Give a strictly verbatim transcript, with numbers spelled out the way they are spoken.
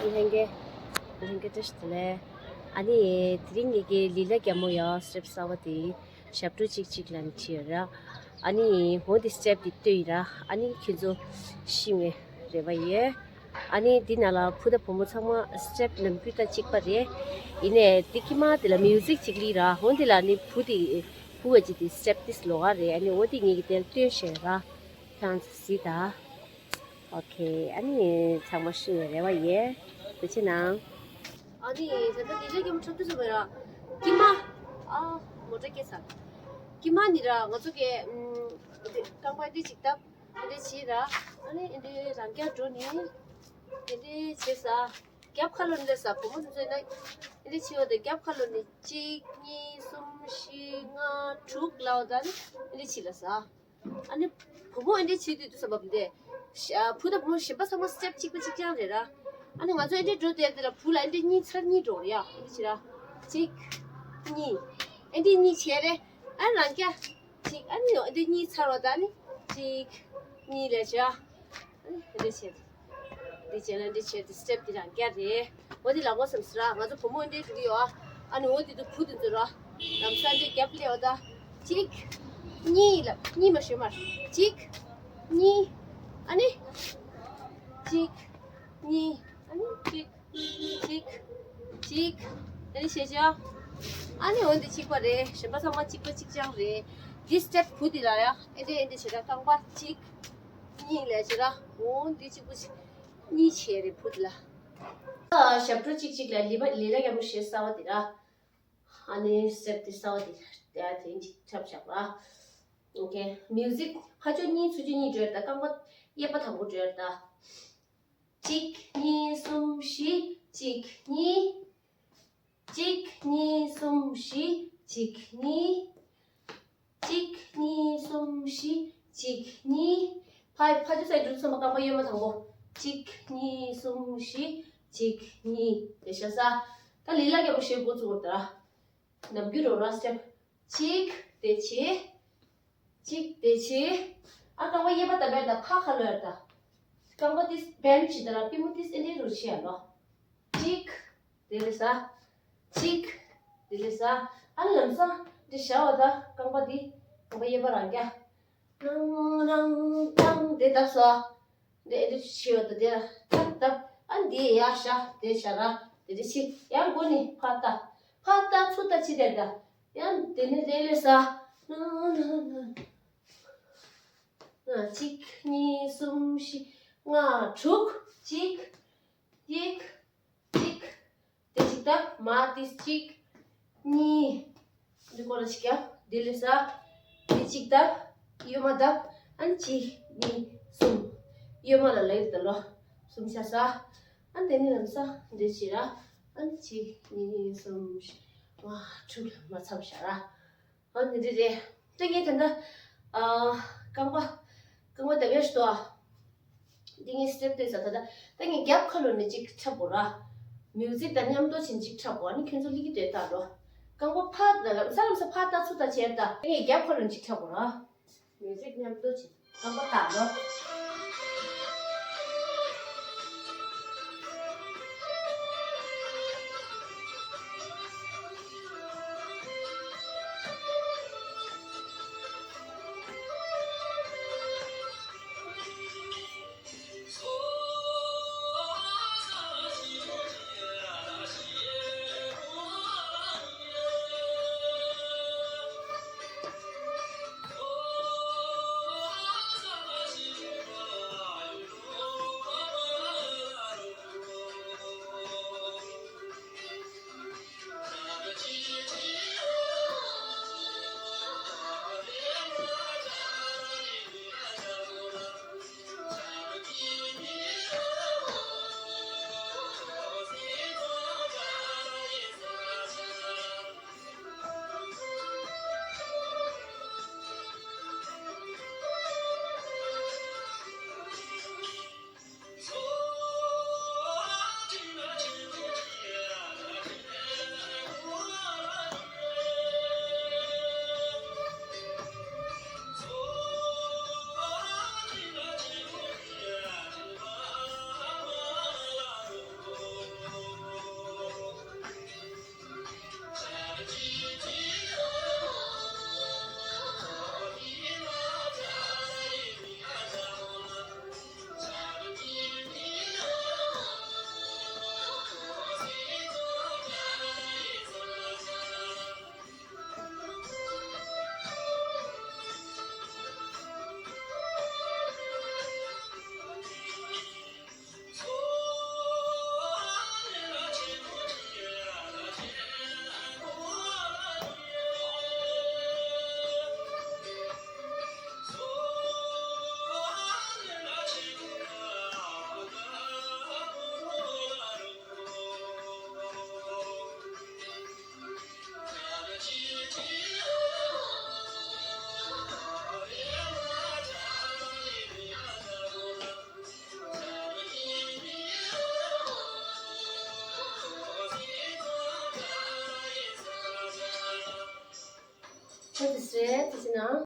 ལྷན་རྒྱས། ལྷན་རྒྱས་བཀྲ་ཤིས་བདེ་ལེགས། ཨ་ནི་དེ་རིང་ངེད་ཀྱི་ལི་ལ་རྒྱལ་མོ་ཡ་སི་ཊེབ་གསར་པ་དེ་ཞབས་བྲོ་གཅིག་གཅིག་ལབ་ནས་བྲིས་ཡོད་ར། ཨ་ནི་འོ་དེ་སི་ཊེབ་དེ་བཏོན་ཡིན་ར། ཨ་ནི་ཁྱོད་ཚོ་ཤེས་པའི་རེ་བ་ཡོད། ཨ་ནི་འདི་ནང་ལ་བུ་དང་བུ་མོ་ཚང་མ་སི་ཊེབ་ནམ་རྒྱུན་དང་གཅིག་པ་རེད། ཡིན་ནའི་འདི་ཀྱི་མ་དེ་ལ་མིའུ་ཟིག་གཅིག་སླེབས་ར། འོ་འདི་ལ་ནི་བུ་དེ་བུ་བ་ཅིག་དེ་སི་ཊེབ་དེ་ལོག་ག་རེད། ཨ་ནི་འོ་དེ་ངེད་ཀྱི་དེར་བཏོན་བཞག་ར། ཁྱེད་རང་ཚོ་གཟིགས་དང་། ཨོ་ཁེ། ཨ་ནི་ཚང་མ་ཤེས་པའི་རེ་བ་ཡོད། ཐུགས་རྗེ་གནང་། ཨ་ནི་ད་ལྟ་ལི་ལ་རྒྱལ་མོ་འཁྲབ་དུས་ཙམ་པ་ར། ཀྱི་མ། ཨ། མོ་ཊ་སྐྱེས་ཚར། ཀྱི་མ་ནི་ར་ང་ཚོ་གི་ཨམ། རྐང་པ་འདི་གཅིག་བཏབ། འདི་འདྲ་བྱས་ར། ཨ་ནི་འདི་རང་རྐྱ་འགྲོ་ནི། འདི་འདྲ་བྱས་ས། རྒྱབ་ཁ་ལོ་འདི་ས་བུ་མོ་ཚོ་ཚོས་ན། འདི་འདྲ་བྱས་པ་དང་རྒྱབ་ཁ་ལོ་ནི་གཅིག་གཉིས་གསུམ་བཞི་ལྔ་དྲུག་ལབ་པ་དང་ནི་འདི་འདྲ་བྱས་ལ་ས། ཨ་ནི་བུ་མོ་ཨེ་འདྲས་བྱེད་དུས་དུས་ཙམ་པ་འདི། ཤ་བུ་དང་བུ་མོ་གཞན་པ་ཚང་མ་སི་ཊེབ་གཅིག་པ་གཅིག་རྐྱང་རེད་ར། ཨ་ནི་ང་ཚོ་ཨེ་འདྲས་འགྲོ་དེ་འདི་ལ་བུ་ལ་ཨེ་འདྲས་གཉིས་ཚར་གཉིས་འགྲོ་རེད་ཡ། ཨེ་འདྲས་བྱེད་ར། གཅིག་གཉིས། ཨེ་འདྲས་གཉིས་བྱས་རེད། ཨ་ནི་རང་རྐྱ། གཅིག་ཨ་ནི་ཨེ་འདྲས་གཉིས་ཚར་བ་ད་ནི། གཅིག་གཉིས་ལས་བྱ། ཨ་ནི་ཨེ་འདྲས་བྱས། འདི་བྱས་ན་འདི་བྱས་ཏེ་སི་ཊེབ་འདི་རང་རྐྱ་རེད། འོ་འདི་ལ་ངོ་བསམ་སི་ར། ང་ཚོ་བུ་མོ་འདི་འགྲོ་གི་ཡོད་ཨ། ཨ་ནི་འོ་འདི་དུ་བུ་འདི་ཚོ་ར། ལམ་སང་འདི་རྒྱབ་ལས་འོ་ད། གཅིག་གཉིས་ལ་གཉིས་མ་ཤོད་མར། གཅིག་གཉིས། ཨ་ནི། གཅིག་གཉིས། ཨ་ནི་གཅིག་གཅིག་གཅིག་ཨ་ནི་ཤེས་བྱ། ཨ་ནི་འོ་འདི་གཅིག་པ་རེད། གཞན་པ་ཚང་མ་གཅིག་པ་གཅིག་རྐྱང་རེད། འདི་སི་ཊེབ་བུ་འདི་ལ་ཡ། ཨེ་འདི་ཨེ་འདི་བྱེད་ད་རྐང་པ་གཅིག་གཉིས་ལས་བྱེད་ར། འོ་འདི་གཅིག་པུ་གཅིག་གཉིས་བྱས་རེད་བུ་འདི་ལ། ཨ་ཞབས་བྲོ་གཅིག་གཅིག་ལ་ལི་པ་ལི་ལ་རྒྱལ་མོ་ཞེས་གསར་པ་འདི་ར། ཨ་ནི་སི་ཊེབ་འདི་གསར་པ་འདི་ལ་དེ་གཅིག་འཁྲབ་བཞག་ར། ཨོ་ཁེ། མིའུ་ཟིག་ཕར་ཕྱོགས་གཉིས་ཚུར་ཕྱོགས་གཉིས་འགྲོ་ཡ་ད། རྐང་པ་གཡས་པ་དང་པོ་འགྲོ་ཡ་ད། གཅིག་གཉིས་གསུམ་བཞི། གཅིག་གཉིས། གཅིག་གཉིས་གསུམ་བཞི། གཅིག་གཉིས། གཅིག་གཉིས་གསུམ་བཞི། གཅིག་གཉིས། ཕ་ཕ་ཆུ་སའི་འགྲུལ་ཚང་མ་རྐང་པ་གཡོན་མ་དང་པོ། གཅིག་གཉིས་གསུམ་བཞི། གཅིག་གཉིས། དེ་ཤ་ས། ད་ལི་ལ་རྒྱལ་པོ་ཞེས་འགོ་བཙུགས་པ་ད། ནམ་རྒྱུན་རོ་ར་སི་ཊེབ། གཅིག་དེ་བྱེད། གཅིག་དེ་བྱེད། ཨ་རྐང་པ་གཡས་པ་ད་བས་ད་ཕ་ཁ་ལོ་ཡར་ད། རྐང་པ་ཏིས་བེན་ཆི་ད་ར་པི་མོ་ཏིས་ཨེ་འདྲེ་རུ་ཆི་ཡ་ལོ། གཅིག་དེ་ལས་ས། གཅིག་དེ་ལས་ས། ཨ་ལམ་སང་འདི་བྱ་བ་ད་རྐང་པ་འདི་རྐང་པ་གཡས་པ་རང་རྒྱ། རང་རང་རང་དེ་བཏབ་སོ། འདི་ཨེ་འདྲེ་ཆི་ཡོད་ད་དེ་ཐབ་ཐབ། ཨ་འདི་ཡ་བྱ་དེ་བྱ་ར་དེ་འདྲེ་ཆི་ཡང་སྒོ་ནི་ཕར་ལྟ། ཕར་ལྟ་ཚུར་ལྟ་ཆི་དེ་ད། ཡང་དེ་ནི་དེ་ལས་ས། ན་ན་ན། གཅིག་གཉིས་གསུམ་བཞི་ལྔ་དྲུག་གཅིག་གཅིག་གཅིག་དེ་གཅིག་ད་མ་དེ་གཅིག་གཉིས། འདི་སྐོར་ལ་གཅིག་ཡ། དེ་ལས་ས། དེ་གཅིག་ད་གཡོན་མ་ད། ཨ་ནི་གཅིག་གཉིས་གསུམ། གཡོན་མ་ལ་ལེགས་ད་ལོ། གསུམ་ཤ་ས། ཨ་ནི་དེ་ནི་ལམ་ས་འདི་བྱེད་ར། ཨ་ནི་གཅིག་གཉིས་གསུམ་བཞི་ལྔ་དྲུག་ལ་མ་མཚམས་བཞག་ར། ཨ་ནི་འདི་རེད། ད་ངས་ད་ལྟ་ཨ་རྐང་པ་རྐང་པ་ད་བས་ཤི་ཏོ་ཨ། འདི་ངས་སི་ཊེབ་བཏོན་ས་ད་ལྟ་ད་ངས་རྒྱབ་ཁ་ལོ་ནས་གཅིག་འཁྲབ་དགོས་ར། མིའུ་ཟིག་དང་མཉམ་དུ་བྱིན་གཅིག་འཁྲབ་དགོས། ཨ་ནི་ཁྱོད་ཚོ་ལི་གི་དོད་ལྟ་འགྲོ། རྐང་པ་ཕར་ད་ལམ་ས་ལམ་ས་ཕར་ལྟ་ཚུར་ལྟ་བྱས་ད། ད་ངས་རྒྱབ་ཁ་ལོ་ནས་གཅིག་འཁྲབ་དགོས་ར། མིའུ་ཟིག་མཉམ་དུ་བྱིན། རྐང་པ་ལྟ་འགྲོ། ཁོ་དེ་སེ་དེ་ཟེར་ན།